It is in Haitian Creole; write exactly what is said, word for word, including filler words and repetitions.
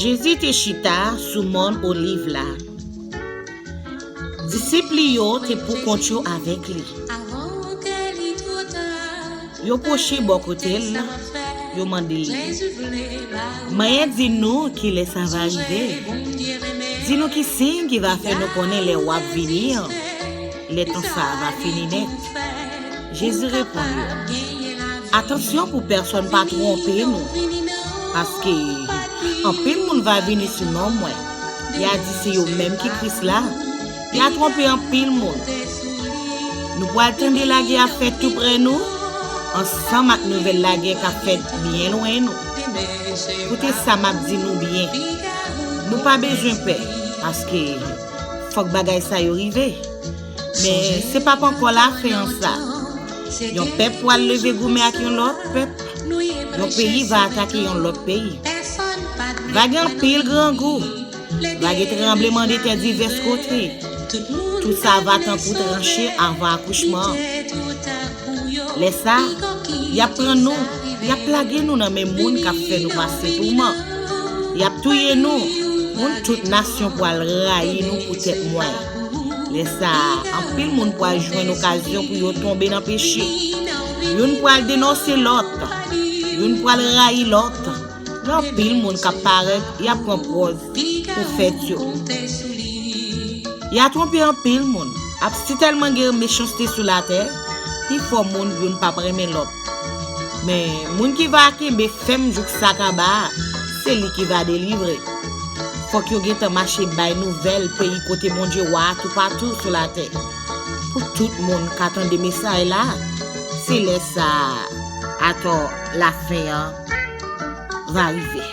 Jezi te chita sou Mòn Oliv la. Disip li yo te poukont yo avèk li. Yo pwoche bò kote l, yo mande l, Manyè, di nou kilè sa va rive. Di nou ki siy ki va fè nou konnen lè w ap vini an, lè tan sa a va fini nèt. Jezi reponn yo, Atansyon pou pèsonn pa twonpe nou, paske anpil moun va vini sou non mwen, y a di se yo menm ki Kris la, y a twonpe anpil moun. Nou pral tande lagè ap fèt toupre nou, ansanm ak nouvèl lagè k ap fèt byen lwen nou. Koute sa m ap di nou byen, nou pa bezwen pè, paske fòk bagay sa yo rive. Men se p ap ankò lafen an sa. Yon pèp pral leve goumen ak yon lòt pèp. Yon peyi va atake yon lòt peyi. Va gen anpil grangou. Va gen tranblemanntè divès kote. Tout sa va tankou tranche avan akouchman an. Lè sa, y ap pran nou, y ap lage nou nan men moun k ap fè nou pase touman. Y ap touye nou. Moun tout nasyon pral rayi nou poutèt mwen. Lè sa a, anpil moun pral jwenn okazyon pou yo tonbe nan peche. Youn pral denonse lòt. Youn pral rayi lòt. Gen anpil moun k ap parèt, y ap pran pòz pou fèt yo. Y a twonpe anpil moun. Ap sitèlman gen mechanste sou latè, pifò moun youn p ap renmen lòt. Men, moun ki va kenbe fèm jouk sa kaba a, se li ki va delivre. Fòk yo gentan mache bay nouvèl peyi kote Bondye wa a toupatou sou latè. Pou tout moun ka tande mesaj la, se lè sa a, atò, lafen an va rive.